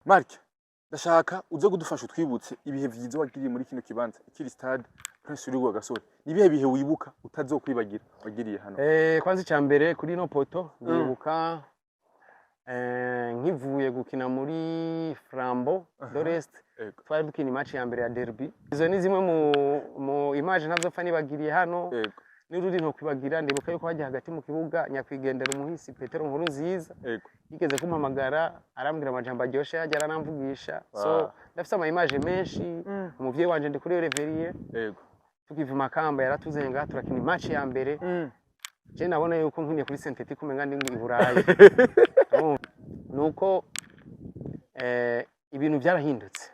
Mark, ndashaka uze kudufasha utwibutse ibihe vyiza wagiriye muri kino kibanza ikiri stade Prince Louis Rwagasore. Ni ibihe bihe wibuka utazokwibagira wagiriye hano? Kwanza icya mbere kuri ino poto ndibuka nkivuye gukina muri Flambeau de l'Est, twari dukina match ya mbere ya derby. Izo ni zimwe mu image ntazopfa nibagiriye hano. N'urundi ntokwibagira, ndibuka yuko hajya hagati mu kibuga nyakwigendera umuhisi Petero Nkurunziza yigeze kumpamagara, arambwira amajambo aryoshe, yajya aranamvugisha. So ndafise ama image menshi. Umuvyeyi wanje ndi kuri Reveriye, tukiva Makamba yaratuzanye ngaha turakina match ya mbere. Je nabona yuko nkiniye kuri synthétique umenga ndi i Burayi. Urumva? Nuko ibintu byarahindutse.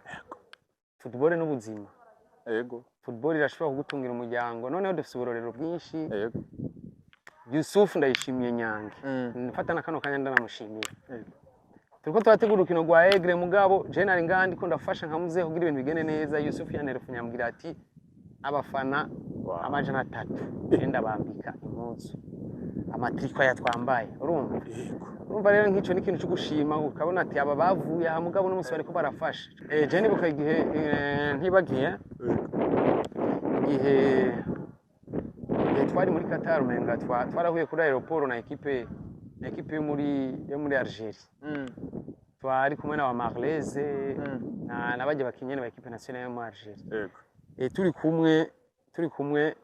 Football n'ubuzima. Football irashobora kugutungira umuryango. Noneho dufise uburorero bwinshi. Yusuf Ndayishimiye Nyange, mfata na kano kanya ndanamushimira. Turiko turategura urukino rwa Aigle, mugabo je nari ngaha ndiko ndafasha nka muzehe kugira ibintu bigende neza. Yusuf yantelefone ambwira ati: "Abafana 300 je ndabambika impuzu, amatriko aya twambaye." Urumva? Urumva rero nk'ico ni ikintu cyo gushima, ukabona ati aba bavuye aha, mugabo n'umunsi bariko barafasha. Je nibuka igihe ntibagiye igihe twari muri Qatar, umenga twarahuye kuri aéroport na équipe yo muri Algeria. Twari kumwe na ba Marleze na bajya bakinyene ba équipe nationale yo muri Algeria. Turi kumwe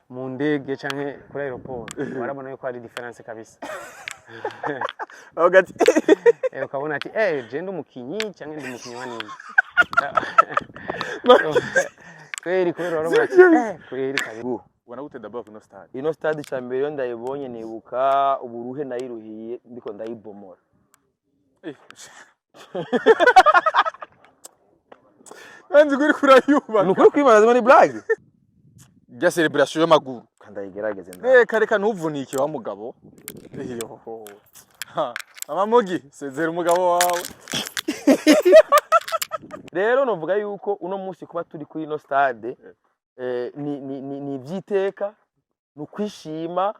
mu ndege canke kuri aéroport, warabona yuko hari différence kabisa. Avuga ati Ukabona ati je ndi umukinyi canke ndi umukinyi wa nini kweri, kubera warabona ati kweri kabisa. Ubona gute d'abord ino stade? Ino stade, cya mbere iyo ndayibonye nibuka uburuhe nayiruhiye ndiko ndayibomora. Nanzi kuri kurayubaka. Ni ukuri kwimana, ni blague. Rya célébration y'amaguru. Kandayigerageze nda. Reka reka, ntuvunike wa mugabo. Yoho. Ha, Mama Mugi, sezera umugabo wawe. Rero novuga yuko uno munsi kuba turi kuri ino stade ni ivyiteka, ni ukwishima.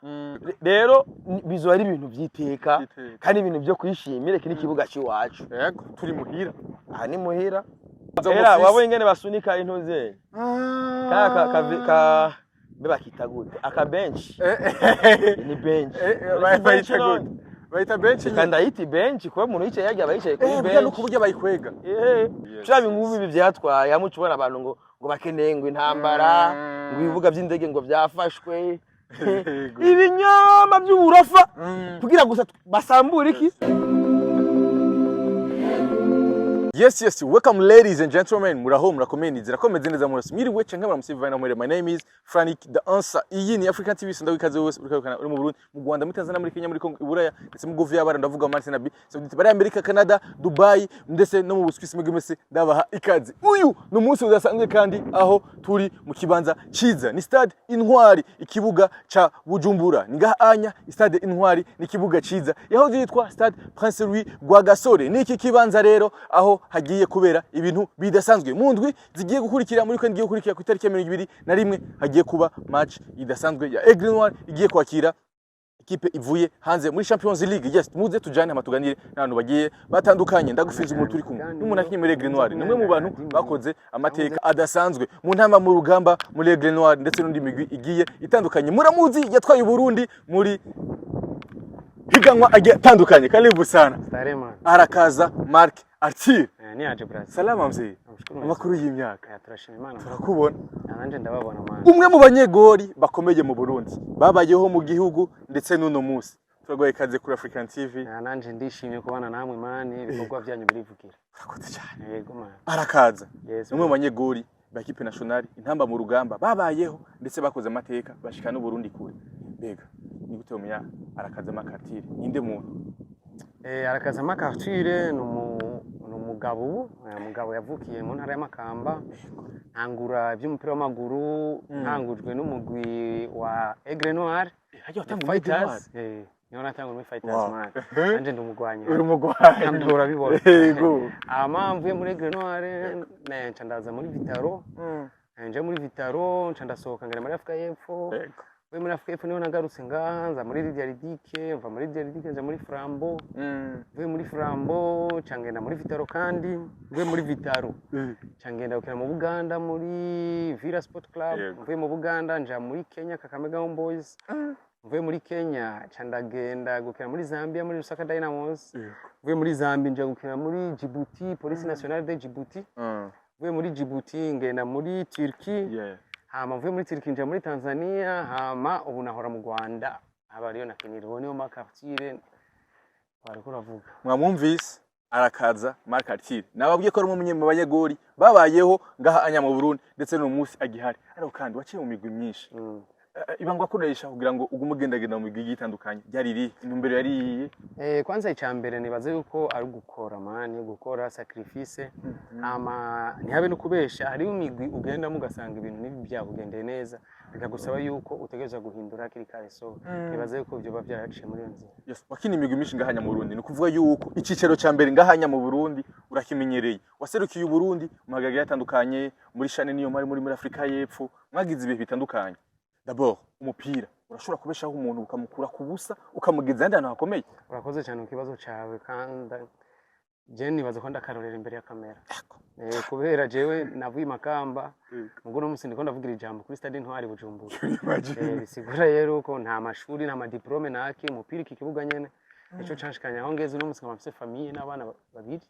Rero bizoba ari ibintu vy'iteka Vy'iteka. kandi ibintu vyo kwishimira. Iki ni ikibuga c'iwacu. Yego, turi muhira. Aha ni muhira. Nza mu Era office. wabonye ingene basunika intuze ka mbe bakita gute aka bench? Ni bench. Bayita gute? Bayita bench Reka ndayita bench kuba umuntu yicaye yarya aba yicaye kuri Burya nuko bench. burya bayikwega. Vya bingubu ibi vyatwaye hamwe uca ubona abantu ngo bakeneye ngo intambara, ngo ibibuga vy'indege ngo vyafashwe, ibinyoma vy'uburofa kugira gusa basambure iki. Yes, welcome ladies and gentlemen. Muraho, murakomeye, nizera ko meze neza murose. Mwiriwe canke muramutse bivana muri. My name is Frank the Answer. Iyi ni African TV, ndaguha ikaze wese uri uri mu Burundi, mu Rwanda, muri Tanzania, muri Kenya, muri Congo, i Buraya, ndetse mu Guvu y'abara ndavuga Mali na Saudite, bari Amerika, Canada, Dubai, ndetse no mu Buswisi, mwebwe mwese ndabaha ikaze. Uyu ni umunsi udasanzwe kandi aho turi mu kibanza ciza. Ni Stade Intwari, ikibuga ca Bujumbura. Ni ngaha anya Stade Intwari ni ikibuga ciza. Yahoze yitwa Stade Prince Louis Rwagasore. Ni iki kibanza rero aho hagiye kubera ibintu bidasanzwe mu ndwi zigiye gukurikira, muri weekend igiye gukurikira, ku itariki ya 21 hagiye kuba match idasanzwe ya Aigle Noir igiye kwakira ikipe ivuye hanze muri Champions League. Yes, muze tujane hama tuganire n'abantu bagiye batandukanye. Ndagufiza umuntu turi kumwe n'umuntu akinye muri Aigle Noir, ni umwe mu bantu bakoze amateka adasanzwe mu ntama mu rugamba muri Aigle Noir ndetse n'undi migwi igiye itandukanye. Muramuzi, yatwaye Uburundi muri higanwa agiye atandukanye. Karibu sana. Starehe man. Arakaza Mark Arthur. Ni aje Brazil. Salama mzee. Namshukuru Mwenyezi. Amakuru y'imyaka? Turashima Imana. Turakubona. Nanje ndababona man. Umwe mu banyegori bakomeye mu Burundi babayeho mu gihugu ndetse n'uno munsi, turagoye ikaze kuri African TV. Nanje ndishimye kubana namwe man, ibikorwa byanyu birivugira. Urakoze cyane. Yego man. Arakaza. Yes. Umwe mu banyegori ba équipe nationale intamba mu rugamba babayeho ndetse bakoze amateka bashika n'Uburundi kure. Mbega ni gute umenya Arakaza Makartire? Ninde muntu? Arakaza Makartire ni umugabo, umugabo yavukiye mu ntara ya Makamba. Ntangura iby'umupira w'amaguru ntangujwe n'umugwi wa Aigle Noir. Hajya The Fighters. Niho natangura muri Fighters man. Nanje ndi umugwanyi. Uri umugwanyi. Kandi urabibona. Yego. Ama mvuye muri Aigle Noir, nca ndaza muri Vital'O. Nje muri Vital'O nca ndasohoka ngera muri Afrika y'Epfo. Mvuye muri Afrika y'Epfo niho nagarutse ngaha, nza muri Lydia Ludic, mva muri Lydia Ludic nja muri Flambeau. Mvuye muri Flambeau nca ngenda muri Vital'O, kandi mvuye muri Vital'O nca ngenda gukina mu Buganda muri Villa Sport Club. Mvuye mu Buganda nja muri Kenya, Kakamega Homeboys. Mvuye muri Kenya nca ndagenda gukina muri Zambia, muri Lusaka Dynamos. Mvuye muri Zambia nja gukina muri Djibouti, Police Nationale de Djibouti. Mvuye muri Djibouti ngenda muri Turkey. Hama mvuye muri Turkey nja muri Tanzania, hama ubu nahora mu Rwanda, aba ariyo nakinira. Ubu niyo Mark Arthur wariko uravuga. Mwamwumvise, arakaza Mark Arthur. Nababwiye ko ari umwe mu banyegori babayeho ngaha anya mu Burundi, ndetse n'uyu munsi agihari. Ariko kandi waciye mu migwi myinshi. Ibanga wakoresha kugira ngo ugume ugendagenda mu migwi igiye itandukanye ryari irihe? Intumbero yari iyihe? Kwanza icya mbere nibaze yuko ari ugukora, man, gukora sacrifice, hama ntihabe no kubesha. Hariho imigwi ugendamo ugasanga ibintu n'ibi byakugendeye neza, bikagusaba yuko utegerezwa guhindura hakiri kare. So nibaze yuko vyoba byaraciye muri iyo nzira. Yes, wakina imigwi myinshi ngahanya mu Burundi, ni ukuvuga yuko icicaro ca mbere ngahanya mu Burundi urakimenyereye. Waserukiye Uburundi mu magagari atandukanye, muri CHAN, niyo muri Afrika y'Epfo, mwagize ibihe bitandukanye. D'abord, umupira urashobora kubeshaho umuntu, ukamukura ku busa ukamugeza ahandi hantu hakomeye? Urakoze cyane ku kibazo cawe, kandi je nibaza ko ndakarorera imbere ya kamera, kubera jewe navuye i Makamba, mugo no musi ndiko ndavugira ijambo kuri Stade Intwari Bujumbura. Bisigura rero ko nta mashuri, nta ma diplôme, naki umupira, iki kibuga nyene nico canshikanye aho ngeze uno musi, nkaba mfise famille n'abana babiri.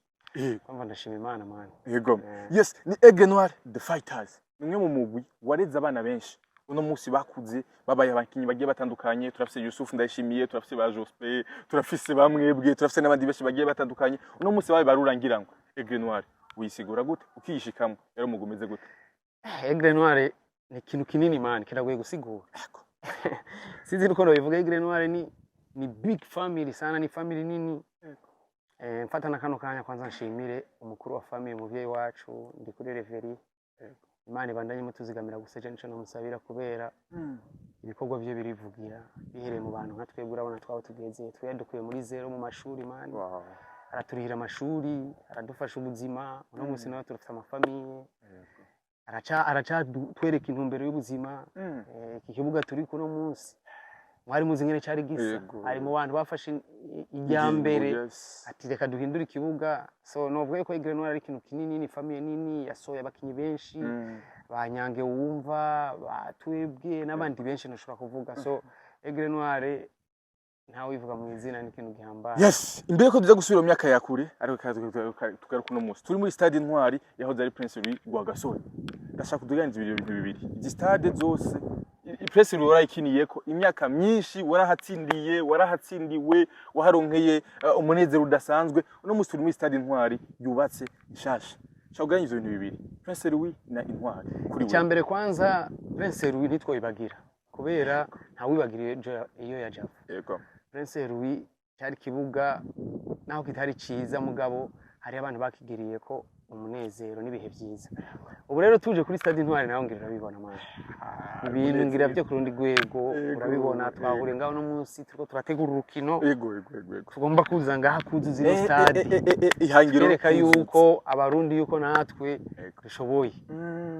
Kwamva ndashima Imana, man. Yego. Yes, ni Aigle Noir the Fighters. Ni umwe mu mugwi wareze abana benshi. Uno munsi bakuze babaye abakinyi bagiye batandukanye. Turafise Yusuf Ndayishimiye, turafise ba Jospe, turafise bamwebwe, turafise n'abandi benshi bagiye batandukanye. Uno munsi babaye barurangirangwa. Aigle Noir wisigura gute? Ukiyishikamwe yari umugwi umeze gute? Aigle Noir ni ikintu kinini, man, kiragoye gusigura. Sinzi uko nobivuga. Aigle Noir ni big family sana, ni family nini. Mfata na kano kanya kwanza nshimire umukuru wa family, umuvyeyi wacu ndi kuri Reverie. Imana ibandanye mutuzigamira gusa, je nico nomusabira, kubera ibikorwa bye birivugira bihereye mu bantu nka twebwe. Urabona twaba tugeze, twe dukuye muri zéro mu mashuri, man. Araturihira amashuri, aradufasha ubuzima. Uno munsi nawe turafite ama famille, araca twereka intumbero y'ubuzima. Iki kibuga turi kuno munsi mwari muzi ingene cari gisa. Ari mu bantu bafashe ijya mbere, ati reka duhindure ikibuga. So novuga yuko Aigle Noir ari ikintu kinini, ni famille nini yasohoye abakinyi benshi, ba Nyange wumva, ba Twebwe n'abandi benshi ntushobora kuvuga. So Aigle Noir ntawe wivuga mu izina, ni ikintu gihambaye. Yes, imbere ko tuza gusubira mu myaka ya kure, ariko tugaruka uno munsi turi muri Stade Intwari yahoze ari Prince Louis Rwagasore. Ndashaka kutuganiriza ibintu bibiri. Izi stade zose, Prince Louis warayikiniyeko imyaka myinshi, warahatsindiye, warahatsindiwe, waharonkeye umunezero udasanzwe. Uno munsi turi muri Stade Intwari yubatse nshasha. Shaka kuganiriza ibintu bibiri, Prince Louis na Intwari kuri Icya wewe. mbere kwanza, Prince Louis ntitwoyibagira, kubera ntawibagira iyo yajava. Prince Louis cyari ikibuga naho kitari ciza, mugabo hari abantu bakigiriye ko umunezero n'ibihe byiza. Ubu rero tuje kuri Stade Intwari naho ngira urabibona, man, ibintu ngira byo ku rundi rwego. Urabibona, twahuriye ngaho no munsi turiko turategura urukino. Yego yego yego yego Tugomba kuza ngaha kuzuza ino stade, Ihangiro twereka yuko Abarundi, yuko natwe dushoboye.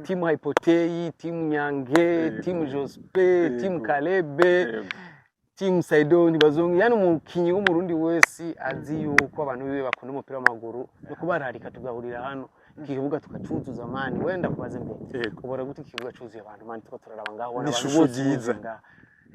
Timu Haipotei, timu Nyange, timu Jospe, timu Kalebe, timu Saido Ntibazongi, yani umukinyi w'Umurundi wese azi yuko abantu biwe bakunda umupira w'amaguru, no kubararika tugahurira hano, iki kibuga tukacuzuza, man. Wenda kubaze mbere, ubona gute ikibuga cuzuye abantu, man? Tuko turaraba ngaho, ubona Ni abantu ishusho bose ryiza. buzuye ngaha.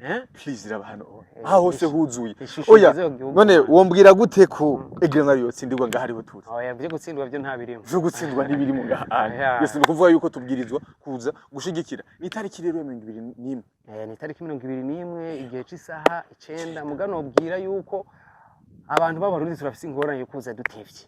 Eh? Please, raba hano, aha hose huzuye. Ishusho Oya, nziza y'igihugu. none wombwira gute ko Aigle Noir yotsindirwa ngaha ariho turi? Oya, byo gutsindwa byo nta birimo. Vyo gutsindwa ntibirimo ngaha. Oya. Yes, ni ukuvuga yuko tubwirizwa kuza gushigikira. Ni itariki rero ya 21? Ni itariki 21, igihe c'isaha 9. Mugano bwira yuko abantu b'Abarundi turafise ingorane yo kuza dutevye.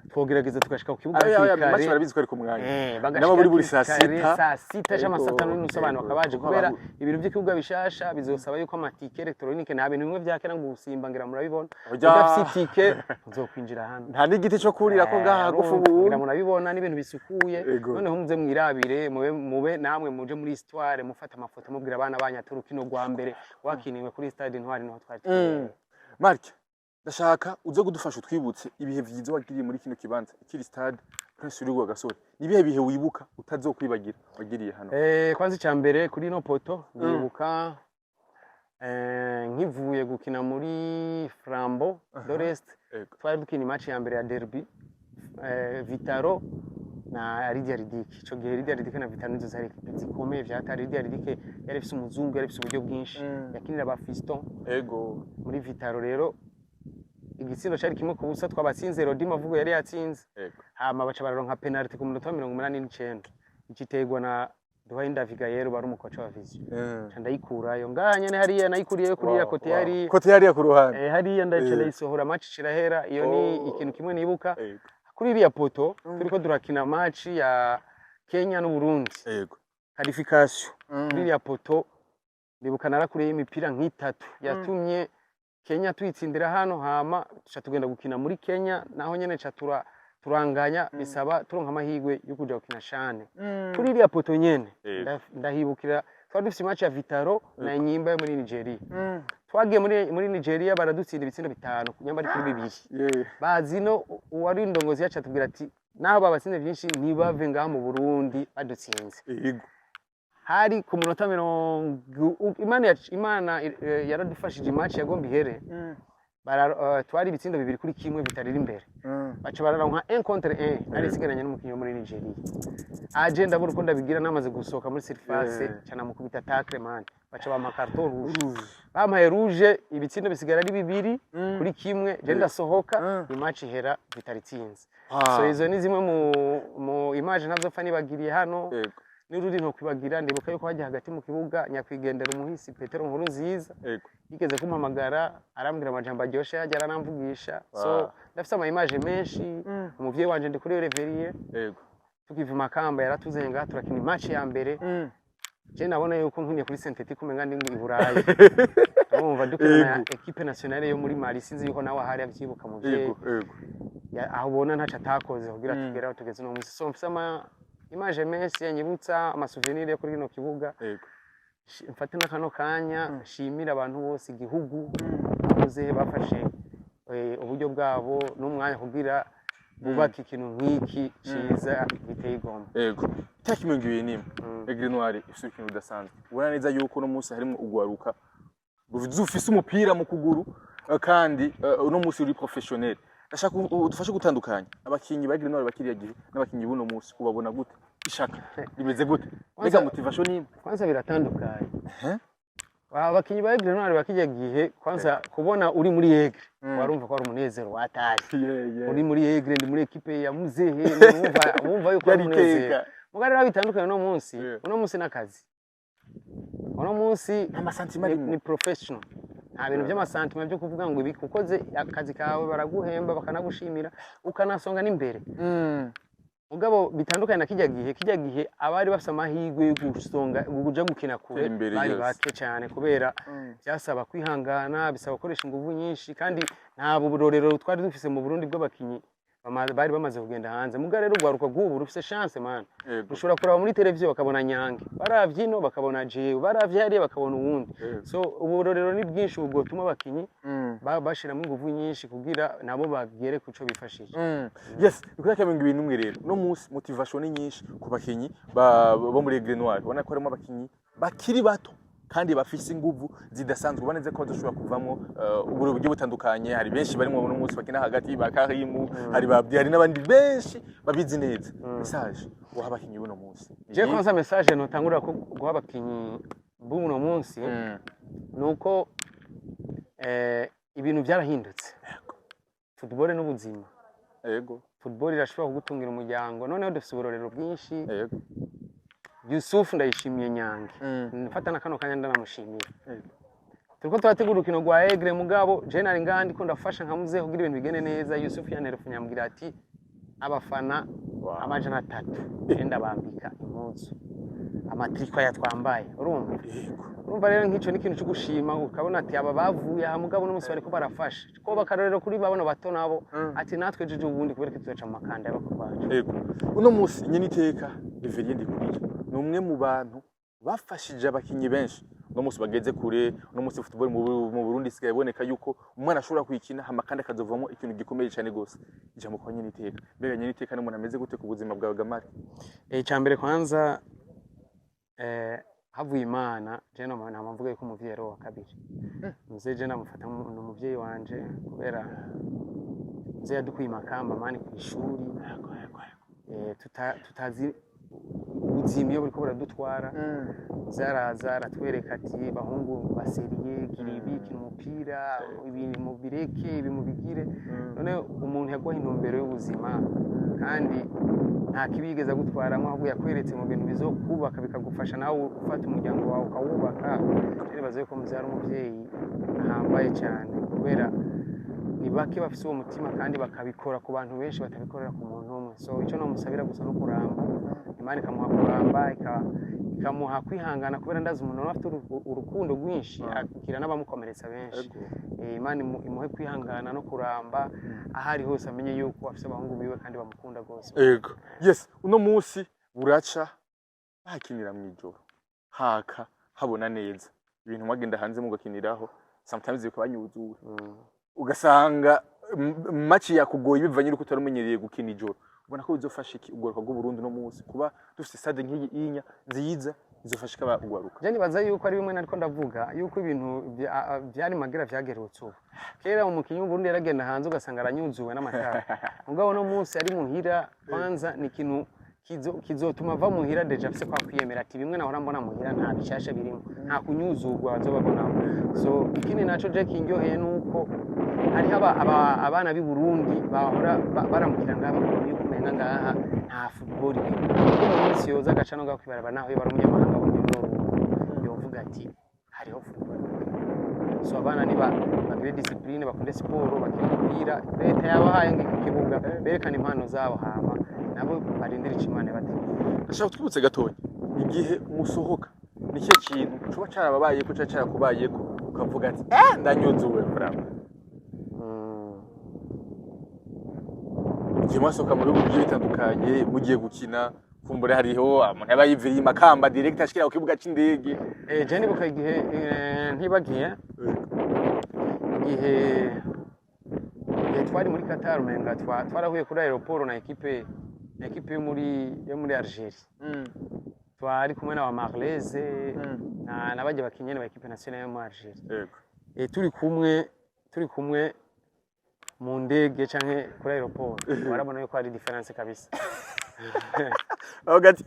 Twogerageza tugashika ku kibuga Aya hakiri aya match kare. barabizi ko ari ku mwanya. Bagashika Nabo buri hakiri saa kare, sita. saa sita cyangwa saa 5:30 abantu bakaba baje, Kuko kubera ibintu by'ikibuga bishasha bizosaba yuko amatike électronique, nta bintu bimwe vya kera ngo gusimba. Ngira murabibona, Oya. udafise itike uzokwinjira hano. Nta n'igiti cyo kurira ko ngaha hagufi ubu. Ngira murabibona, n'ibintu bisukuye. Noneho muze mwirabire, mube namwe muje muri histoire, mufata amafoto, mubwira abana banyu ati urukino rwa mbere rwakiniwe kuri Stade Intwari niho twari tubereye. Mark, ndashaka uze kudufasha utwibutse ibihe vyiza wagiriye muri kino kibanza ikiri Stade Prince Louis Rwagasore. Ni ibihe bihe wibuka utazokwibagira wagiriye hano? Kwanza icya mbere, kuri ino poteau ndibuka Nkivuye gukina muri Flambeau de l'Est, twari dukina match ya mbere ya derby, Vital'O na Lydia Ludic. Ico gihe Lydia Ludic na Vital'O nizo zari ekipe zikomeye vyatari. Lydia Ludic yari ifise umuzungu, yari ifise uburyo bwinshi, yakinira ba Fiston. Muri Vital'O rero igitsindo cari 1-0, twabatsinze. Rodi Mavugo yari yatsinze. Hama baca bararonka penalty ku munota wa 89, iciterwa na Duhaye Abigael wari umukoca wa Vision. Nca ndayikurayo ngaha nyene hariya, nayikuriyeyo kuriya côté hariya. Côté hariya ku ruhande. Hariya ndaca ndayisohora, match irahera. Iyo ni ikintu kimwe nibuka. Kuri iriya poteau turiko turakina match ya Kenya n'Uburundi, qualification. Kuri iriya poteau ndibuka narakureyo imipira nk'itatu yatumye Kenya tuyitsindira hano. Hama tuca tugenda gukina muri Kenya, naho nyene ca turanganya, bisaba turonka amahirwe yo kuja gukina CHAN. Kuri iriya poteau nyene ndahibukira twari dufise match ya Vital'O na Enyimba yo muri Nigeria. Twagiye muri Nigeria baradutsinda ibitsindo 5 nyamba ari kuri 2. Bazi no uwari indongozi yacu atubwira ati naho babatsinze byinshi ntibave ngaha mu Burundi badutsinze. Hari ku munota mirongo Imana yaradufashije, match yagomba ihere. Twari ibitsindo 2-1 bitarira imbere, baca bararonka 1 contre 1, nari nsigaranye n'umukinnyi wo muri Nigeria, aje ndabura uko ndabigira, namaze gusohoka muri surface, ca namukubita tacle man, baca bampa carton rouge. Bampaye rouge, ibitsindo bisigara ari 2-1, je ndasohoka, imatch ihera Vital'O itsinze. So izo ni zimwe mu image ntazopfa nibagiriye hano. N'urundi ntokwibagira, ndibuka yuko hajya hagati mu kibuga nyakwigendera umuhisi Petero Nkuru Nziza yigeze kumpamagara, arambwira amajambo aryoshe, yajya aranamvugisha. So ndafise ama image menshi. Umuvyeyi wanje ndi kuri Reverie, tukiva Makamba yaratuzanye ngaha turakina match ya mbere. Je nabona yuko nkiniye kuri synthétique umenga ndi i Burayi. Urumva dukina na équipe nationale yo muri Mali, sinzi yuko nawe ahari avyibuka muvyeyi. Yego yego Aho ubona ntaco atakoze kugira tugere aho tugeze uno munsi. So mfise ama image menshi yanyibutsa ama souvenir yo kuri kino kibuga. Mfate n'akano kanya nshimire abantu bose, igihugu, bakoze bafashe uburyo bwabo n'umwanya kugira bubake ikintu nk'iki ciza giteye igomwe. Yego, itariki 21, Aigle Noir ifise ikintu bidasanzwe. Ubona neza yuko uno munsi harimo ugwaruka rufise umupira mu kuguru, kandi uno munsi uri professionnel. Ndashaka udufashe gutandukanya abakinyi ba Aigle Noir bakiriya gihe n'abakinyi b'uno munsi. Ubabona gute? Ishaka rimeze gute? Mbega motivation ni imwe? Kwanza biratandukanye. Abakinyi ba Aigle Noir bakijya gihe, kwanza kubona uri muri Aigle warumva ko ari umunezero wataye. Uri muri Aigle, ndi muri équipe ya muzehe, wumva yuko ari Yari umunezero. iteka. Muga rero bitandukanye uno munsi. Uno munsi n'akazi, uno munsi Nta masentiments arimo. Ni professional, nta bintu by'amasentiments byo kuvuga ngo ibi. Ukoze akazi kawe baraguhemba, bakanagushimira, ukanasonga n'imbere. Mugabo bitandukanye na kijya gihe. Kijya gihe abari bafise amahirwe yo gusonga, kuja gukina kure, Gutera imbere, bari bake cyane, kubera byasaba kwihangana, bisaba gukoresha ingufu nyinshi, kandi nta burorero twari dufise mu Burundi bw'abakinyi bari bamaze kugenda hanze. Muga rero urwaruka rw'ubu rufise chance man. Rushobora kuraba muri televiziyo bakabona Nyange, baravye ino bakabona jewe, baravye hariya bakabona uwundi. So uburorero ni bwinshi ubu bwotuma abakinyi bashiramo ingufu nyinshi kugira nabo bagere kuco bifashije. Yes, ni kuri 21 rero. Uno munsi motivation ni nyinshi ku bakinyi bo muri Aigle Noir. Ubona ko harimo abakinyi bakiri bato kandi bafise inguvu zidasanzwe. Ubona neza ko bazoshobora kuvamwo uburyo bugiye butandukanye. Hari benshi barimo uno munsi bakina hagati, ba Karimu, hari ba Abdi, hari n'abandi benshi babizi neza. Message uha abakinyi b'uno munsi ni Je iyihe? kwanza message notangura ko guha abakinyi b'uno munsi nuko ibintu byarahindutse. Football n'ubuzima. Football irashobora kugutungira umuryango. Noneho dufise uburorero bwinshi. Yusuf Ndayishimiye Nyange, mfata na kano kanya ndanamushimira. Turiko turategura urukino rwa Aigle, mugabo je nari ngaha ndiko ndafasha nka muzehe kugira ibintu bigende neza. Yusuf yantelefone ambwira ati abafana 300 je ndabambika impuzu, amatricots aya twambaye. Urumva? Urumva rero nk'ico ni ikintu cyo gushima, ukabona ati aba bavuye aha, mugabo n'umunsi bariko barafasha ko bakarorero kuri babona bato nabo, ati natwe jeje ubundi kubera ko tuzoca mu makanda y'abakuru bacu. Yego. Uno munsi nyene iteka Reverien Ndikuriyo ni umwe mu bantu bafashije abakinyi benshi uno munsi bageze kure. Uno munsi football mu Burundi isigaye iboneka yuko umwana ashobora kuyikina hama kandi akazovamo ikintu gikomeye cyane gose. Ijambo kwa nyene iteka. Mbega nyene iteka ni umuntu ameze gute ku buzima bwawe Gamari? Icya mbere kwanza, Havuye Imana, je no nama mvuga yuko umuvyeyi ari uwa kabiri. Mzee je namufata nk'umuvyeyi wanje, kubera mzee yadukuye Makamba, man, kw'ishuri, tutazi ubuzima iyo buriko buradutwara. Mzee araza aratwereka ati: "Bahungu ba sérieux, gira ibi, kina umupira, ibi mubireke, ibi mubigire." None umuntu yaguha intumbero y'ubuzima, kandi nta kibi yigeze agutwaramwo, ahubwo yakweretse mu bintu bizokubaka, bikagufasha nawe ufata umuryango wawe ukawubaka. Rero nibaza yuko mzee ari umuvyeyi ahambaye cyane, kubera ni bake bafise uwo mutima kandi bakabikora ku bantu benshi, batabikorera ku muntu umwe. So icyo nomusabira gusa no kuramba, Imana ikamuha kuramba, ikamuha kwihangana, kubera ndazi umuntu aba afite urukundo rwinshi agira n'abamukomeretsa benshi. Imana imuhe kwihangana no kuramba, aho ari hose amenye yuko afise abahungu biwe kandi bamukunda rwose. Ego, yes. Uno munsi buraca bahakinira mw'ijoro, haka habona neza. Ibintu mwagenda hanze mugakiniraho, sometimes bikabanyuzura, ugasanga match yakugoye bivanye n'uko utari umenyereye gukina ijoro. Ubona ko bizofasha iki urwaruka rw'Uburundi uno munsi kuba dufite stade nk'iyi inya nziza? Bizofasha iki urwaruka? Je nibaza yuko ari bimwe nariko ndavuga, yuko ibintu vyari magira vyagerutse ubu. Kera umukinyi w'Uburundi yaragenda hanze ugasanga aranyuzuwe n'amatara, mugabo no munsi ari muhira. Kwanza ni ikintu kizotuma ava muhira déjà afise kwa kwiyemera, ati: "Bimwe nahora mbona muhira nta bishasha birimo, nta kunyuzurwa bazobabonamo." So ikindi naco je kindyoheye nuko hariho abana b'i Burundi bahora baramukira ngaha, bakabona yuko umenga ngaha nta football irimo. Kuko mu minsi yoza agaca no ngaho kwibarabara, naho yoba ari umunyamahanga abonye runo runtu, yovuga ati: "Hariho football." So abana niba bagire discipline, bakunde siporo, bakine umupira. Leta yabahaye ngiki kibuga, berekane impano zabo, hama nabo barindire ico Imana yabateguriye. Ndashaka twibutse gatonya igihe musohoka, ni ikihe kintu coba carababayeko, coba carakubayeko, ukavuga ati: "Eh, ndanyuzuwe vraiment"? Igihe mwasohoka mu bihugu bigiye bitandukanye mugiye gukina, kumbure hariho umuntu yaba yiviriye i Makamba direct ashikira ku kibuga c'indege. Je nibuka igihe, ntibagiye igihe twari muri Qatar, umenga twarahuye kuri aéroport na équipe yo muri Algerie. Twari kumwe na ba Marleze na nabajya bakinyene ba équipe nationale yo muri Algerie. Turi kumwe mu ndege canke kuri aéroport, warabona yuko hari différence kabisa. Avuga ati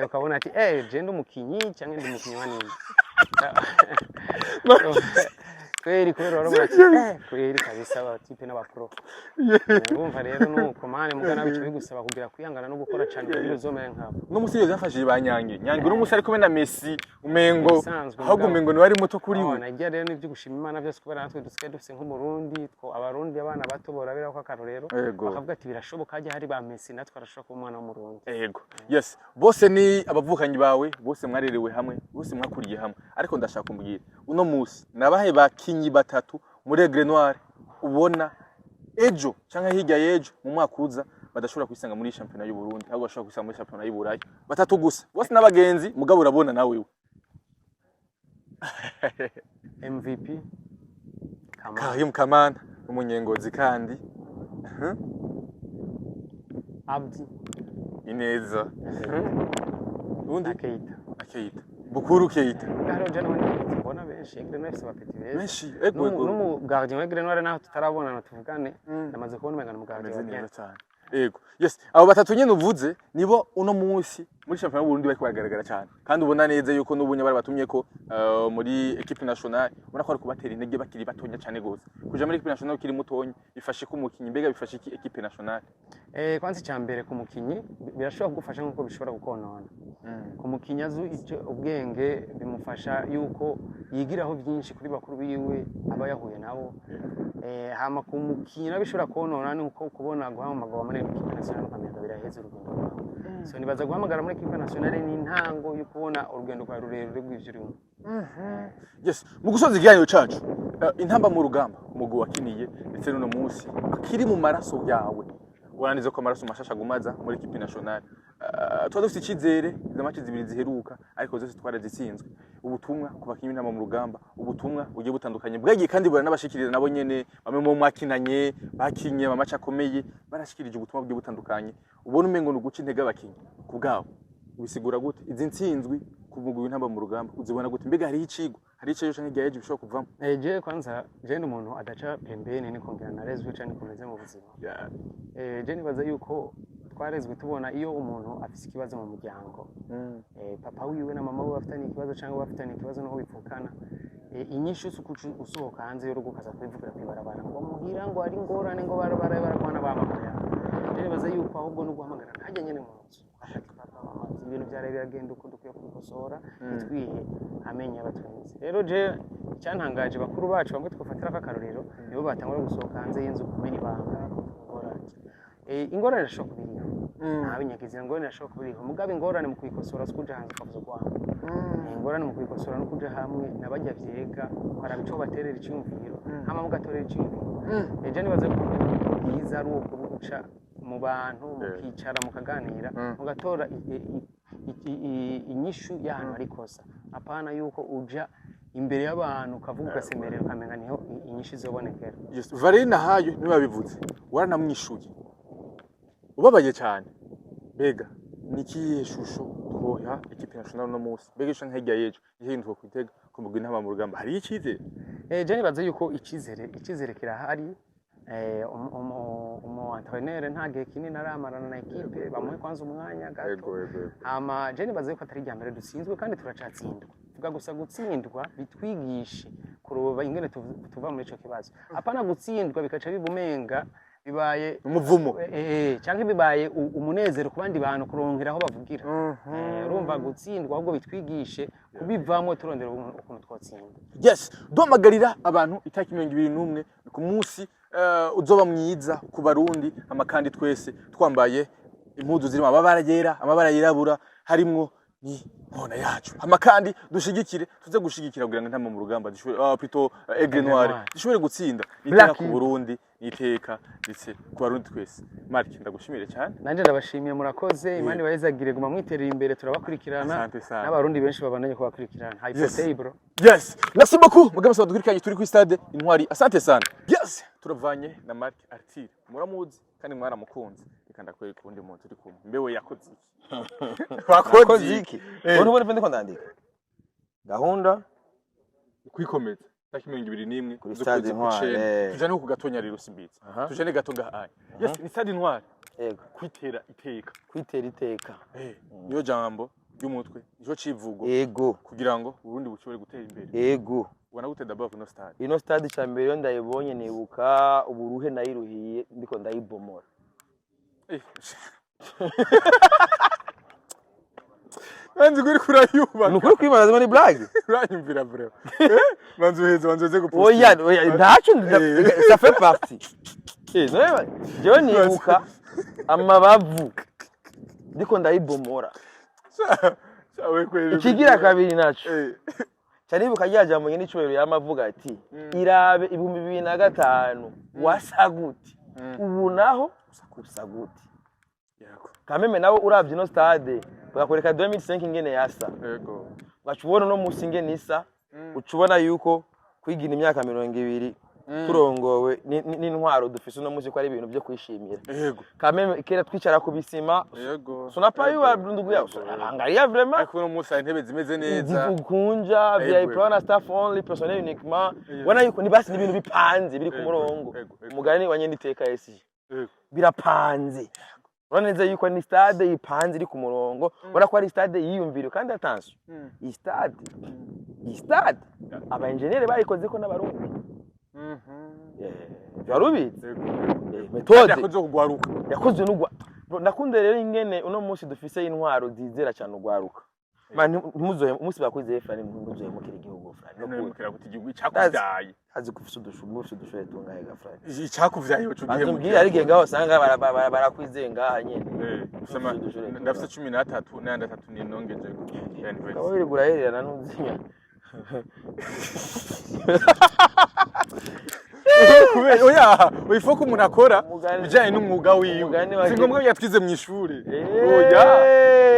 Ukabona ati: je ndi umukinyi canke ndi umukinyi wa nini kweri?" Kubera warabona ati: "Kweri kabisa, aba type n'aba pro." Urumva rero nuko, man, mugana bico bigusaba kugira kwihangana no gukora cyane kugira uzomere nkabo. No musi iyo byafashije ba Nyange. Nyange uno musi ari kumwe na Messi, umengo Bisanzwe, ahubwo mugabo. umengo niwe ari muto kuri we. Nagiye rero n'ibyo gushima Imana byose, kubera natwe dusigaye dufise nk'Umurundi two Abarundi, abana bato borabiraho akarorero, bakavuga ati: "Birashoboka, hajya hari ba Messi, natwe arashobora kuba umwana w'Umurundi." Ego, yes. Bose ni abavukanyi bawe, bose mwarerewe hamwe, bose mwakuriye hamwe, ariko ndashaka kumbwira uno musi nabahe bakinyi batatu muri Aigle Noir ubona ejo canke hirya y'ejo mu mwaka uza badashobora kwisanga muri shampiyona y'u Burundi, ahubwo bashobora kwisanga muri shampiyona y'u Burayi? Batatu gusa. Bose n'abagenzi, mugabo urabona nawe we. MVP Kamara. Karim Kamana, umunyengozi kandi. Abdi. Ineza. Undi? Na Keita. Na Keita, Bukuru Keita. Hariho je n'abandi bapeti mbona benshi. Aigle Noir ifise abapeti beza. Benshi, ego. N'umu gardien wa Aigle Noir, naho tutarabonana tuvugane, namaze kubona umenga ni umu gardien Ameze wa bien. neza cyane. Ego, yes. Abo batatu nyene uvuze nibo uno munsi muri shampiyona y'u Burundi bariko baragaragara cyane, kandi ubona neza yuko n'ubunye bari batumye ko muri équipe nationale, ubona ko bari kubatera intege bakiri batonya cyane gose. Kuja muri équipe nationale ukiri mutonya bifashe ko umukinyi, mbega bifashe iki équipe nationale? Kwanza icya mbere, ku mukinyi birashobora kugufasha nk'uko bishobora kukonona. Ku mukinyi azi icyo ubwenge, bimufasha yuko yigiraho byinshi kuri bakuru biwe aba yahuye nabo. Hama ku mukinyi nawe bishobora konona ni uko kubona guhamagara muri équipe nationale ukamenya biraheze urugendo rwawe. So nibaza guhamagara muri équipe nationale ni intango yo kubona urugendo rwawe rurerure rw'ivyo urimo. Yes. Mu gusoza ikiganiro cacu, Intamba mu Rugamba, umugwi wakiniye ndetse n'uno munsi akiri mu maraso yawe, urangiza ko amaraso mashasha agumaza muri équipe nationale. Tuba dufite icyizere izo match zibiri ziheruka, ariko zose twarazitsinzwe. Ubutumwa ku bakinyi b'Intamba mu Rugamba, ubutumwa bugiye butandukanye bwagiye kandi buranabashikiriza nabo nyene, bamwe mu mwakinanye bakinye ama match akomeye barashikirije ubutumwa bugiye butandukanye, ubona umengo ni uguca intege abakinyi. Ku bwabo ubisigura gute izi ntsinzwi Ku mugwi w'Intamba mu Rugamba uzibona gute? Mbega hariho icigwa, hariho ico canke hirya y'ejo bishobora kuvamo? Je kwanza, je ndi umuntu adaca pembeni, nikongera narezwe canke nikomeze mu buzima. Je nibaza yuko twarezwe tubona iyo umuntu afise ikibazo mu muryango, papa wiwe na mama wiwe bafitanye ikibazo cyangwa bafitanye ikibazo n'uwo bivukana, inyishu si ukuca usohoka hanze y'urugo ukaza kubivugira kw'ibarabara ngo muhira ngo ari ingorane, ngo barabara baragwana bamamoya. Je nibaza yuko ahubwo no guhamagara hajya nyene mu nzu, ati: "Papa, mama, ibintu byaraye biragenda uko, dukwiye kubikosora, ntitwihe amenyo y'abatwenzi." Rero je icyantangaje, bakuru bacu bamwe twafatira akarorero, nibo batangura gusohoka hanze y'inzu kumena ibanga, ingorane. Ingorane irashobora kuba iriho, nta ingorane irashobora kuba iriho, mugabo ingorane mu kuyikosora si ukuja hanze ukavuza urwamo. Ingorane mu kuyikosora no kuja hamwe n'abajya vyega, ukaraba ico baterera iciyumviro, hama mugatorera iciyumviro. Ejo nibaza ko uburyo bwiza ari ubwo bwo guca mu bantu, mukicara, mukaganira, mugatora inyishu y'ahantu hari ikosa, apana yuko uja imbere y'abantu ukavuga, ugasemerera, ukamenga niho inyishu izobonekera. Yes, Valeri Nahayo niwe yabivuze, waranamwishuye ubabaye cyane. Mbega ni ikihe shusho twoha équipe nationale uno munsi? Mbega isha nk'irya y'ejo, ikihe kintu twokwitega ku mugwi Intamba mu Rugamba? Hariyo icyizere? Je nibaza yuko icizere kirahari. Umu entraîneur nta gihe kinini aramarana na équipe, bamuhe kwanza umwanya gato. Ego ego ego. Hama je nibaza yuko atari irya mbere dutsinzwe kandi turacatsindwa. Vuga gusa gutsindwa bitwigishe kuroba ingene tuva muri ico kibazo, apana gutsindwa bikaca biba umenga bibaye umuvumo. Canke bibaye umunezero ku bandi bantu kurongera aho bavugira. Urumva, gutsindwa ahubwo bitwigishe kubivamwo, turondera ukuntu twotsinda. Yes, duhamagarira abantu itariki 21 ni ku munsi uzoba mwiza ku Barundi, ama kandi twese twambaye impuzu zirimo amabara yera, amabara yirabura, harimwo ni nkona yacu. Hama kandi dushigikire, tuze gushigikira kugira ngo Intamba mu Rugamba zishobore, plutôt Aigle Aigle Noire Noire. zishobore gutsinda. Ni Black iteka ku Burundi, ni iteka ndetse ku Barundi twese. Mark, ndagushimire cyane. Nanje ndabashimiye, murakoze, Imana ibahezagire, guma mwiterera imbere, turabakurikirana. Asante sana. N'Abarundi benshi babandanye kubakurikirana. Hypoteye bro. Yes, merci beaucoup. Mugabo saba dukurikiranye, turi kuri stade Intwari. Asante sana. Yes, turavanye na Mark Arthur. Muramuzi kandi mwaramukunze. Reka ndakwereka uwundi muntu turi kumwe. Mbewe yakoze iki? Wakoze iki? Eh. Ubu ubona ndiko ndandika gahunda. Kwikomeza. Tariki 21 Kuri z'ukwezi stade Intwari, kw'icenda. eh. Tujane ku Gatonya rero, simbizi. Tujane gato ngahaye. Yes, ni stade Intwari. Yego. Kwitera iteka. Kwitera iteka. Eh, niyo jambo ry'umutwe, nico civugo kugira ngo Uburundi bushobore gutera imbere. Ubona gute d'abord kuno stade? Ino stade, cya mbere iyo ndayibonye nibuka uburuhe nayiruhiye ndiko ndayibomora. Eh. Banzi kuri kurayubaka. Ni ukuri kwimana, ni blague. Uranyumvira bro. Eh? Banzi uheze, banzi uheze guposta. Oya oya, ntacyo. Ça fait partie. None jewe nibuka amabavu ndiko ndayibomora. Sawe kweli. Ikigira kabiri naco, ca nibuka rya jambo nyene icubahiro yama avuga ati: "Irabe 2005 wasa gute, ubu naho usa gute?" Kameme nawe uravye ino stade bakwereka 2005 ingene yasa, ugaca ubona uno musi ingene isa, uca ubona yuko kwigina imyaka 20 turongowe n'intwaro dufise uno musi ko ari ibintu vyo kwishimira. Kameme kera twicara ku bisima. Sonapa yu ndugu yawe angalia vraiment. Ariko uno munsi hari intebe zimeze neza. Zikunja VIP na staff only, personnel uniquement. Ubona yuko ni basi ni ibintu bipanze, biri ku murongo. Yego, yego. Umugani wa nyene SG, birapanze. Urabona neza yuko ni stade ipanze, iri ku murongo. Ubona ko ari stade yiyumviriwe. Kandi attention, iyi stade aba engineer bayikoze ko n'Abarundi. Wari ubizi? Yego. Méthode Yakoze kugwaruka. Yakozwe n'ugwa. Bro, ndakunda rero ingene uno munsi dufise intwaro zizera cyane ugwaruka. Man, ntimuzohe umunsi bakwizeye Frani, ntimuzohemukira igihugu Frani no None mukira kuti igihugu icyakuvyaye. Azi ko ufise udushuhe tungahe ga Frani? Icyakuvyaye uco Banza umbwire, hari igihe ngaho usanga barakwizeye ngaha nyene. Usama Ufise udushure ndafise 13 n'ayandi atatu ninongeje ku Ukaba university. wirirwa urahererana n'uzinya. Kubera oya, il faut ko umuntu akora ibijanye n'umwuga wiwe. Umugani wa Si ngombwa yatwize mu ishuri. Oya.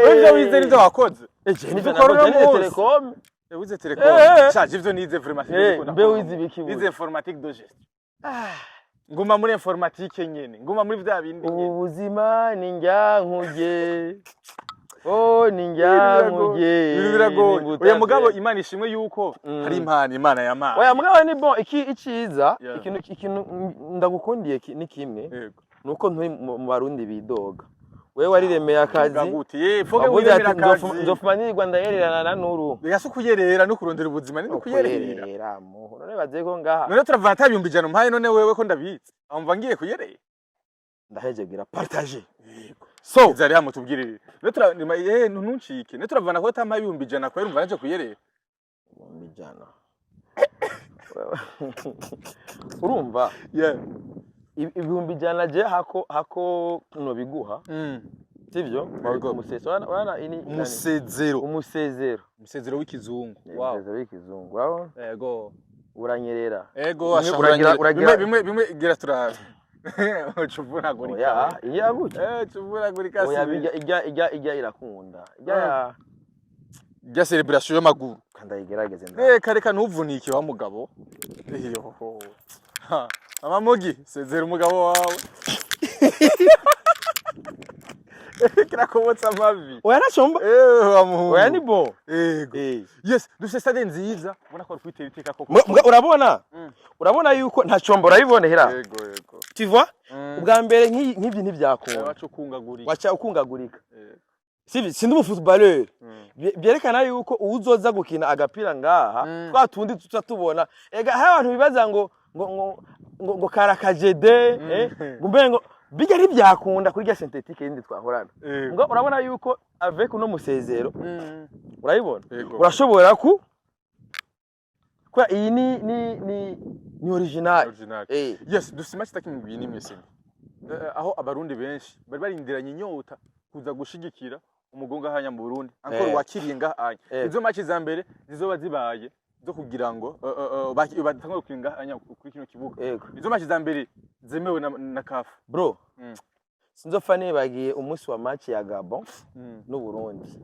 Wewe ivyo wize nivyo wakoze. Eje nivyo Ukora nakoze, uno nize munsi. télécom. Wize télécom. Shaje ivyo nize vraiment sinzi ko Mbe nakora. wize ibiki buye? Nize informatique de gestion. Nguma muri informatique nyene. Nguma muri vya bindi Ubu nyene. buzima ni njyankuge. Oh, ni njyamuge. Ibintu biragoye. Oya, mugabo Imana ishimwe yuko hari impano Imana yampaye. Oya, mugabo ni bon, iki iciza, ikintu ndagukundiye ni kimwe, nuko nturi mu Barundi bidoga. Wewe wariremeye akazi. Gute ye foge Wavuze ati wiremera akazi. Nzofuma nirirwa ndayererana na Nuru. Reka si ukuyerera, no kurondera ubuzima ni ukuyerera. Kuyerera muhu, none baze ko ngaha. None turavana ata 100,000 mpaye, none wewe ko ndabitse amva ngiye kuyerera? Ndaheje gira partage. So zari hamo tubwirire. None tura ntuncike. None turavana ko atampaye 100,000 kwera umva naje kuyerera. 100,000, urumva? 100,000 je hako nobiguha, sivyo? Yego. Umuseso wana ini Umusezero. Umusezero. Umusezero w'ikizungu. Wow. Umusezero w'ikizungu, urabona? Yego. Uranyerera. Ego. Bimwe Asha uragira- bimwe bimwe gira turabe ucuvunagurika. Oya, iya gutya. Cuvunagurika. Oya. Si Bijya ijya irakunda ijya ya. Rya celebration y'amaguru. Kandayigerageze nda. Reka reka, ntuvunike wa mugabo. Iyo ha amamugi, sezera umugabo wawe, kirakobotsa amavi. Oya, nacomba. Wa muhungu. Oya, ni bon. Ego. Yes, dufite stade nziza, ubona ko ari kwitera iteka koko. Urabona, urabona yuko nta combo, urabibona hera? Yego. Tu vois, ubwa mbere nk'ibyo ntibyakunda. Wacu kungagurika. Waca ukungagurika. Sivyo, sindi umu footballeur. Byerekana yuko uwuzoza gukina agapira ngaha, twa tundi tuca tubona, ega hari abantu bibaza ngo karakajede, ngo mbe ngo bijya ntibyakunda kuri rya synthétique yindi twahorana. Ngo urabona yuko avec uno musezero, urayibona? Yego. Urashobora ku kwa iyi ni original. Original. Yes, dufite match itaki 71 simba, aho Abarundi benshi bari barindiranye inyota kuza gushigikira umugongo hanya mu Burundi encore wakiriye ngaha. Izo match za mbere zizoba zibaye zo kugira ngo batangure gukina ngaha kuri kino kibuga. Izo match za mbere zemewe na CAF. Bro, sinzopfa nibagiye umunsi wa match ya Gabon n'u Burundi.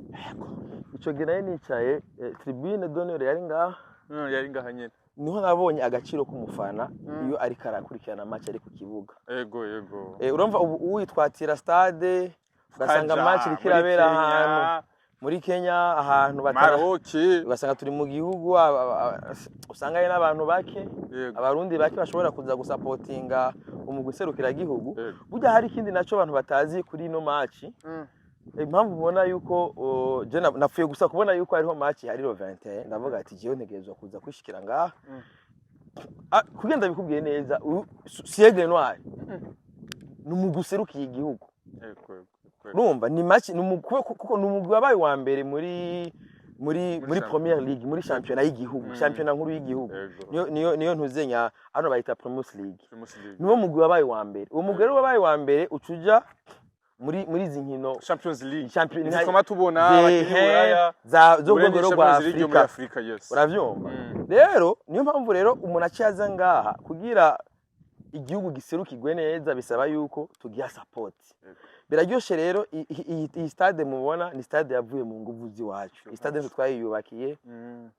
Ico gihe nari nicaye, tribune d'honneur yari ngaha. Yari ngaha nyene. Niho nabonye agaciro k'umufana iyo ariko arakurikirana match ari ku kibuga. Yego. Urumva ubu uwitwatira stade, ugasanga Kaja match iriko muri irabera Kenya, ahantu muri Kenya, ahantu batara, Maroc. ugasanga turi mu gihugu usanga hari n'abantu bake, Abarundi bake bashobora kuza gusapotinga umugwi serukiragihugu. Burya hari ikindi naco abantu batazi kuri ino match. Impamvu ubona yuko je napfuye gusa kubona yuko hariho match hari le 21, ndavuga ati jewe ntegerezwa kuza kwishikira ngaha. Ah, kugira ndabikubwiye neza, si Aigle Noir, ni umugwi userukiye igihugu. Yego. Urumva ni match ni umugwi, kuko ni umugwi wabaye uwa mbere muri muri Premier League, muri championnat y'igihugu, championnat nkuru y'igihugu. Niyo ntuzenya hano bayita Primus League. Primus League. Niwo mugwi wabaye uwa mbere. Uwo mugwi rero wabaye uwa mbere ucuja muri izi nkino Champions League. Champions Izi twama tubona abakinyi Buraya za zo Buraya ni rwego rwa Champions League yo muri Afrika. Afrika, yes. Uravyumva? Rero niyo mpamvu rero umuntu aciye aza ngaha kugira igihugu giserukirwe neza, bisaba yuko tugiha support. Biraryoshe rero. Iyi stade mubona ni stade yavuye mu nguvu z'iwacu. Iyi stade nzu twayiyubakiye.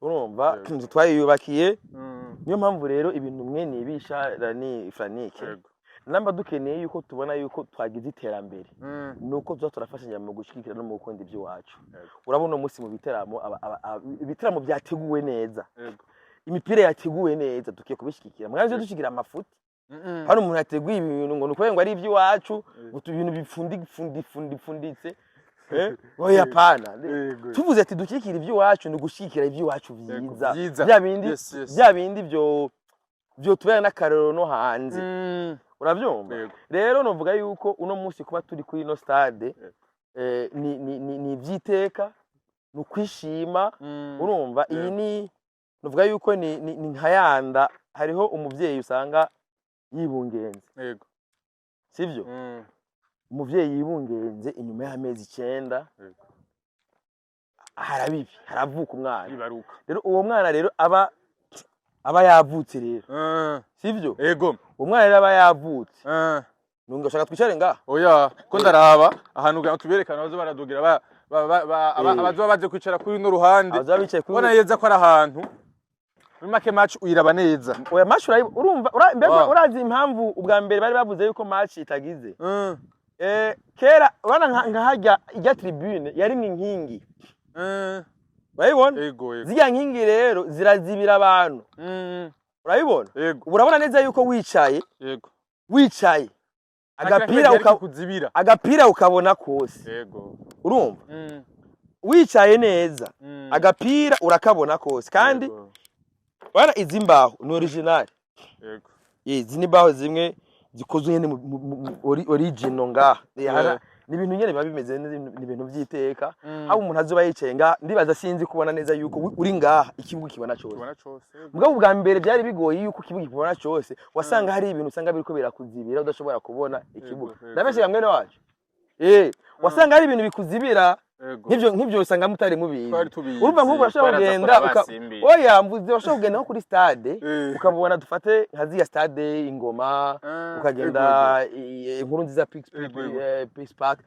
Urumva, inzu twayiyubakiye. Niyo mpamvu rero ibintu mwe nibisha ni Franike, namba dukeneye yuko tubona yuko twagize iterambere, nuko tuza turafashanya mu gushigikira no mu gukunda iby'iwacu. Urabona uno munsi mu biteramo, ibiteramo byateguwe neza, imipira yateguwe neza, dukwiye kubishigikira. Mwaje dushigira amafuti. Hano umuntu yateguye ibintu ngo ni ngo ari iby'iwacu, ngo ibintu bipfundi pfundi pfundi pfunditse, oya, pana. Tuvuze ati dushyigikira iby'iwacu, ni ugushyigikira iby'iwacu vyiza, vyiza. Bya bindi Yes. bya bindi byo tubera n'akarorero no hanze. Urabyumva? Yego. Rero novuga yuko uno munsi kuba turi kuri ino stade, ni iby'iteka, ni ukwishima. Urumva iyi ni novuga yuko ni nka yanda hariho umuvyeyi usanga yibungenze, sivyo? Umuvyeyi yibungenze inyuma y'amezi 9, harabibi haravuka umwana. Ibaruka. Rero uwo mwana rero aba yavutse rero, sivyo? Yego. Uwo mwana rero aba yavutse. Nunga ushaka twicare ngaha? Oya, ko ndaraba ahantu kugira ngo tuberekane bazo baradugira abazoba baje kwicara kuri runo ruhande. Abazoba bicaye kuri Ubona neza ko ari ahantu muri make match uyiraba neza. Oya, match urumva mbega, urazi impamvu ubwa mbere bari bavuze yuko match itagize? Kera urabona nka harya ijya tribune yarimwo inkingi, urabibona? Ego. Zirya nkingi rero zirazibira abantu, urabibona? Ego. Ubu urabona neza yuko wicaye, wicaye agapira kuzibira. Agapira ukabona kose. Urumva, wicaye neza, agapira urakabona kose kandi urabona izi mbaho ni original. Izi ni mbaho zimwe zikozwe nyene mu original ngaha. Ni ibintu nyene biba bimeze neza, ni ibintu vy'iteka. Haba umuntu azoba yicaye ngaha, ndibaza sinzi kubona neza yuko uri ngaha ikibuga kibona cose. Tubona cose. Mugabo ubwa mbere byari bigoye yuko ikibuga kibona cose, wasanga hari ibintu usanga biriko birakuzibira, udashobora kubona ikibuga. Ndabeshya mwene wacu? Wasanga hari ibintu bikuzibira. Nk'ivyo usanga mutari mubizi. Twari tubizi. Urumva, nk'ubu urashobora Twaraza kugenda kora basimbiye. Oya, mvuze urashobora kugenda nko kuri stade, ukabona, dufate nka ziriya stade Ingoma, ukagenda inkuru nziza Peace, Ego. Peace Park,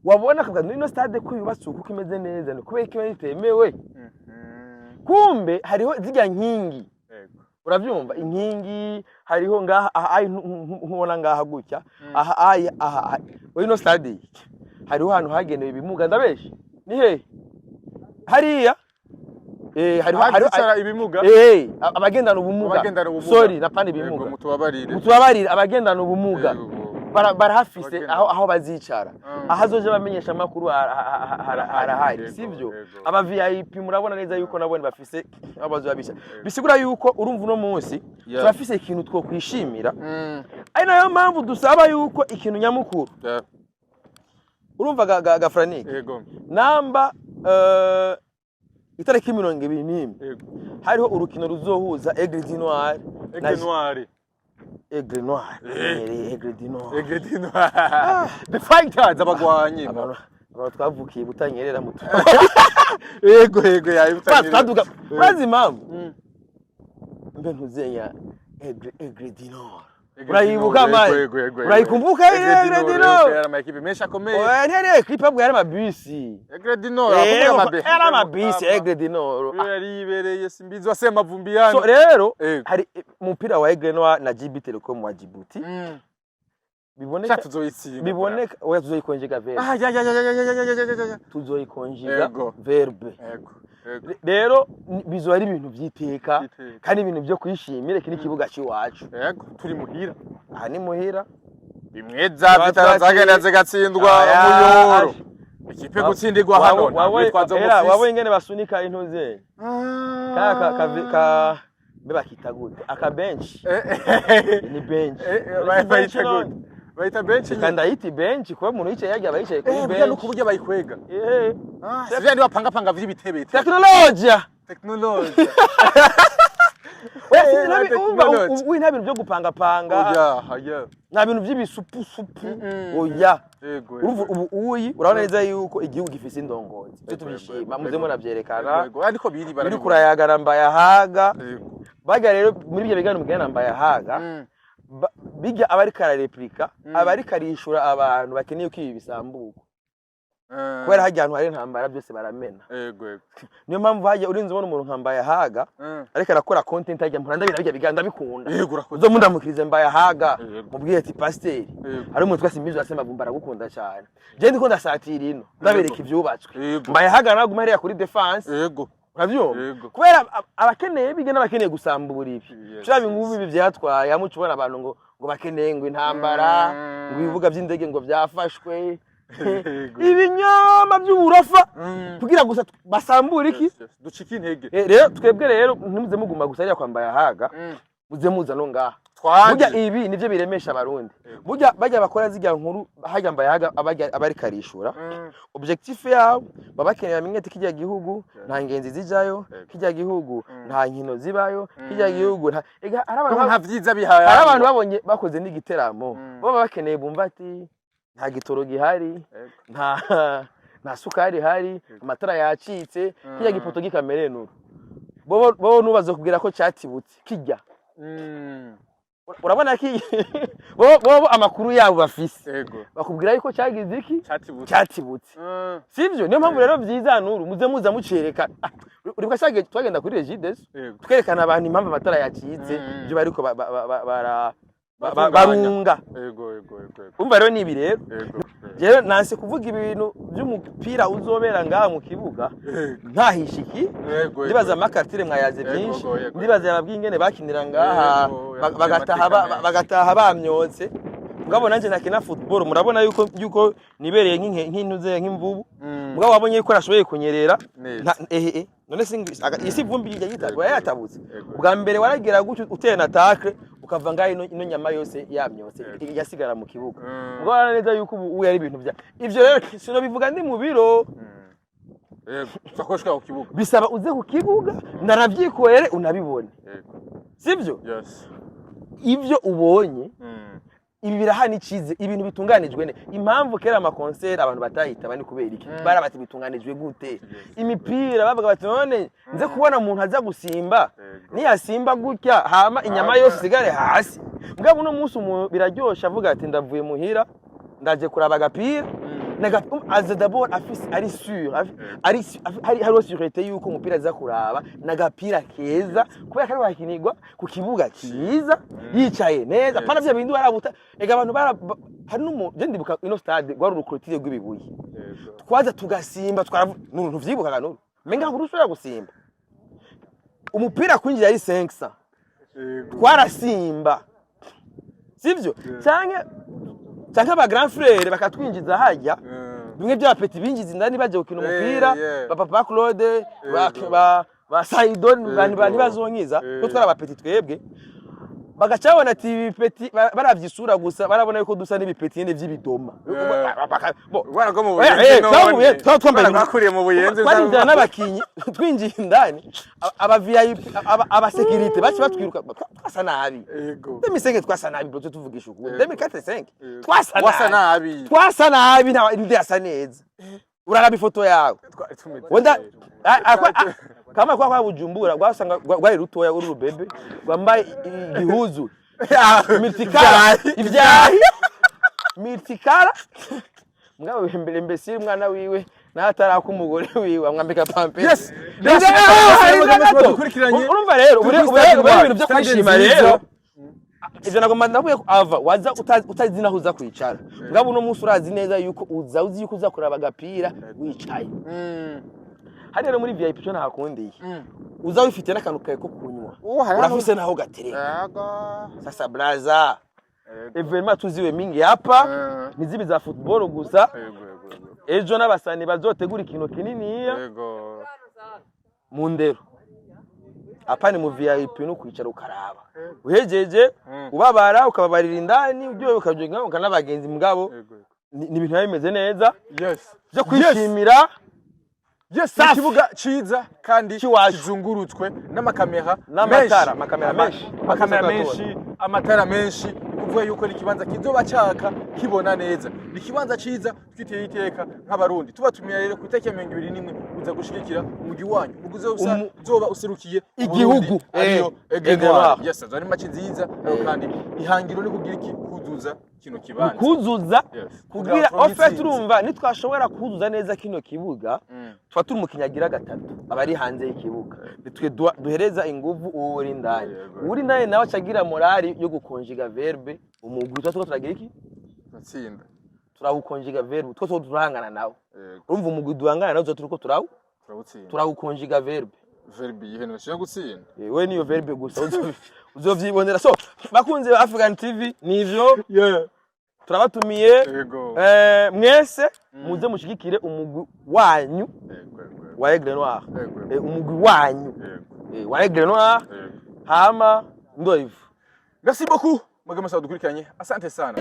wabona akavuga ino stade ko yubatse uku, ko imeze neza, ni kubera ko itemewe. Kumbe hariho zirya nkingi. Uravyumva, inkingi hariho ngaha aha ayi nkubona ngaha gutya, aha ayi aha aha. Ino stade hariho ahantu hagenewe ibimuga, ndabeshe? Ni hehe hariya? Hariho Ahicara ibimuga. Abagendana ubumuga. Abagendana ubumuga. Sorry, napana ibimuga. Mutubabarire. Mutubabarire, abagendana ubumuga. Barahafise aho bazicara. Ahazoje bamenyesha amakuru harahari, sivyo? Yego. Aba VIP murabona neza yuko nabone bafise aho bazoba bicara, bisigura yuko urumva uno munsi turafise ikintu twokwishimira, ari nayo mpamvu dusaba yuko ikintu nyamukuru, urumva ga Frank, namba itariki 21 hariho urukino ruzohuza Aigle du Noir na Aigle Noir. Aigle Noir. Aigle du Noir. Aigle du Noir. The Fighters, abagwanyi. Abantu twavukiye Butanyerera mutu. Yego, ya. Twaduga, urazi impamvu mbe ntuzenya Aigle du Nord? Urayibuka mani? Yego. Urayikumbuka Aigle du Nord? Yari amakipe menshi akomeye. Oya, ntiyari ekipe, ahubwo yari amabisi. Aigle du Nord, avuga amabe. Yari amabisi Aigle du Nord. Iyo yari yibereye simbizi wase mavumbi. So rero Yego. hari umupira wa Aigle Noir na GB Telecom wa Djibouti. Biboneka Sha, tuzoyitsinda. Biboneka, oya, tuzoyikonjiga verbe. Ah, ya ya ya ya ya ya ya ya ya ya. Tuzoyikonjiga verbe. Yego. Rero bizoba ari ibintu vy'iteka Vy'iteka. kandi ibintu vyo kwishimira. Iki ni ikibuga c'iwacu. Yego, turi muhira. Aha ni muhira. Bimwe za Vitara zagenda zigatsindwa Aya, muyoro. Ikipe gutsindirwa hano nta rwitwazo mufise. Wabonye ingene basunika intuze ka mbe bakita gute aka bench? Ni bench. Bayita gute? Bayita bench nyine. Kandi ayita bench kuba umuntu yicaye yarya aba yicaye kuri Burya bench. nuko uburyo bayikwega. Si vyandi bapangapanga vy'ibitebe. Teknolojia. Technology. Oya, sinzi umva, Technology. ubu nta bintu byo gupangapanga. Oya, oya. Nta bintu by'ibisupusupu, oya. Urumva, ubu uyi urabona neza yuko igihugu gifise indongozi, icyo tubishima, muze munavyerekana. Yego, ariko biri Uri barabibona. kurayagara Mbayahaga. Barya rero muri ibyo biganiro mugirana na Mbayahaga, bijya aba ariko arareplika, aba ariko arishura abantu bakeneye ko ibi bisambuka, kubera hajya ahantu hari intambara byose baramena. Yego. Niyo mpamvu hajya urinze ubona umuntu nka Mbayahaga ariko arakora content, hajya mpora ndabira bijya biganiro, ndabikunda. Yego, urakoze. Uzo mundamukirize Mbayahaga, mubwire ati pasiteri, hari umuntu twese Simbizi Mavumba aragukunda cyane, je ndiko ndasatira ino ndabereka ivyubatswe. Mbayahaga naguma hariya kuri defense. Uravyumva? Yego. Kubera abakeneye bijya n'abakeneye gusambura ibi. Bya bingubu ibi vyatwaye hamwe, ubona abantu ngo bakeneye ngo intambara, ngo ibibuga by'indege ngo byafashwe. Ibinyoma by'uburofa kugira gusa basambure iki? Yes. Ducike intege. Rero twebwe rero ntimuze muguma gusa hariya kwa Mbayahaga, muze muza no ngaha. Twaje. Burya ibi nivyo biremesha Abarundi. Burya bajya bakora zirya nkuru hajya Mbayahaga abari karishura, objectif yabo baba bakeneye bamenye ati kirya gihugu nta ngenzi zijayo, kirya gihugu nta nkino zibayo, kirya gihugu nta ega hari abantu No, nta vyiza bihaye. hari abantu babonye bakoze n'igiteramo, baba bakeneye bumva ati nta gitoro gihari, nta sukari ihari, amatara yacitse, kirya gipoto gikamere nuru bobo nubazo kubwira ko cyatibutse kijya. Urabona ki bobo amakuru yabo bafise, bakubwira yuko cyagize iki? Cyatibutse. Cyatibutse. Sivyo? Niyo mpamvu rero vyiza nuru muze muza mucereka. Ah, uribuka cyagiye twagenda kuri Regideso, twerekana abantu impamvu amatara yacitse, ibyo bariko Batunganya. Barunga. Yego yego yego yego Umva rero, nibi rero, jewe nanse kuvuga ibintu by'umupira uzobera ngaha mu kibuga ntahisha iki. Ndibaza amakartire mwayaze byinshi. Ndibaza yababwiye ingene bakinira ngaha, bagataha amateka menshi. Bagataha bamyotse. Mugabo nanje nakina football, murabona yuko nibereye nk'intuze, nk'imvubu. Mugabo wabonye yuko nashoboye kunyerera. Neza. Ehe, none isi vumbi ijya yitagwa yayatabutse. Yego. Ubwa mbere waragira gutyo uteye na tacle, ukava ngaho ino nyama yose yamyotse, yasigara mu kibuga. Mugabo urabona neza yuko ubu ari ibintu bya ivyo rero sinobivuga ndi mu biro. Yego, twakoshwa ku kibuga. Bisaba uze ku kibuga, nanavyikorere, unabibone. Sibyo? Yes. Ivyo ubonye, ibi birahana icize ibintu bitunganijwe ne. Impamvu kera ama concert abantu batahitaba ni kubera iki? Bara bati bitunganijwe gute? Imipira bavuga bati none nze kubona umuntu aza gusimba, niyasimba gutya hama inyama yose isigare hasi. Mugabo uno munsi umuntu biraryoshe, avuga ati ndavuye muhira, ndaje kuraba agapira. Aza d'abord afise ari sûr, ari hariho sûreté yuko umupira aza kuraba n'agapira keza, kubera ko ari wakinirwa ku kibuga cyiza, yicaye neza, pana vya bindi barabuta. Ega abantu bara hari n'umuntu, je ndibuka ino stade rwari uru clôture rw'ibibuye. Twaza tugasimba, twaravu nuru ntuvyibukaga nuru menga urusubira gusimba umupira kwinjira ari 500. Twarasimba, sivyo? Canke aba grand frère bakatwinjiza hajya, bimwe by'aba petits binjiza indani baje gukina umupira. Ba papa Claude, ba Saidon, ntibazonkiza ko twari aba petits twebwe. Bagaca babona ati ibi petits, baravye isura gusa barabona yuko dusa n'ibi petits nyene vy'ibidoma. Bo, Ubwana mu oya, Buyenzi twari mu Buyenzi, twari twambaye Bakuriye mu Buyenzi. Twarinjira n'abakinyi, twinjiye indani, aba VIP, aba sécurité baci batwiruka, twasa nabi. 2005 twasa nabi bro, tuvugisha ukuri. 2004, 5 twasa Wasa nabi. nabi. Twasa nabi, nta ndi yasa neza. Uraraba ifoto yawe. Twari tumeze Wenda neza. kama kwa Bujumbura rwasanga rwari rutoya, uri rubebe rwambaye igihuzu multicolor, ibyahi multicolor. Mugabo imbere mbese umwana wiwe nawe ataraka umugore wiwe amwambika pampers. Yes. Dukurikiranye. Urumva rero, Turi kuri ubu stade rero ibintu byo Stade kwishima nziza. rero, ivyo nagomba ndakwiye ko ava waza utazi naho uza kwicara. Mugabo uno munsi urazi neza yuko uza uzi yuko uza kuraba agapira wicaye. Hariya rero muri VIP cyo ntahakundiye, uza wifitiye n'akantu kawe ko kunywa, Oh, hari urafise naho gatereka. Sasa braza, événements tuziwe mingi hapa, nizibi za football gusa. Yego yego yego. Ejo n'abasani bazotegura ikintu kininiya mu ndero apa ni mu VIP, no kwicara ukaraba uhejeje, ubabara ukababarira indani, uryohewe ukaryoherwa ukanabagenzi. Mugabo ni ibintu biba bimeze neza byo kwishimira. Yes, Safi. ikibuga ciza kandi C'iwacu. kizungurutswe n'amakamera N'amatara, menshi. amakamera menshi. Amakamera Amakamera. menshi, amatara menshi, ni kuvuga yuko ni ikibanza kizoba caka kibona neza. Ni ikibanza ciza twiteye iteka nk'Abarundi. Tubatumira rero ku itariki ya 21 kuza gushigikira umugwi wanyu. Umugwi uzoba userukiye Igihugu. Uburundi, ariyo Aigle Aigle Noir. Noir. Yes, azo ni match nziza, ariko kandi ihangiro ni kugira iki? Kuzuza kino kibanza. Kuzuza kugira Kugira en fait intsinzi. Urumva nitwashobora kuzuza neza kino kibuga, tuba turi umukinnyi agira gatatu aba ari hanze y'ikibuga. Nitwe duhereza inguvu uwo uri indani. Uri indani nawe acagira morale yo gukonjiga verbe umugwi tuba turiko turagira iki? Turatsinda. Turawukonjiga verbe, two tuba turahangana nawe. Urumva umugwi duhangana nawe tuba turiko Turawutsinda. turawukonjiga verbe. Verbe yihe yo gutsinda? We niyo verbe gusa uzovyibonera. So bakunzi ba African TV, nivyo, turabatumiye. Mwese muze mushigikire umugwi wanyu wa Aigle Noir. Umugwi wanyu wa Aigle Noir. Hama ndo hivyo. Merci beaucoup. Mwebwe mwese dukurikiranye. Asante sana.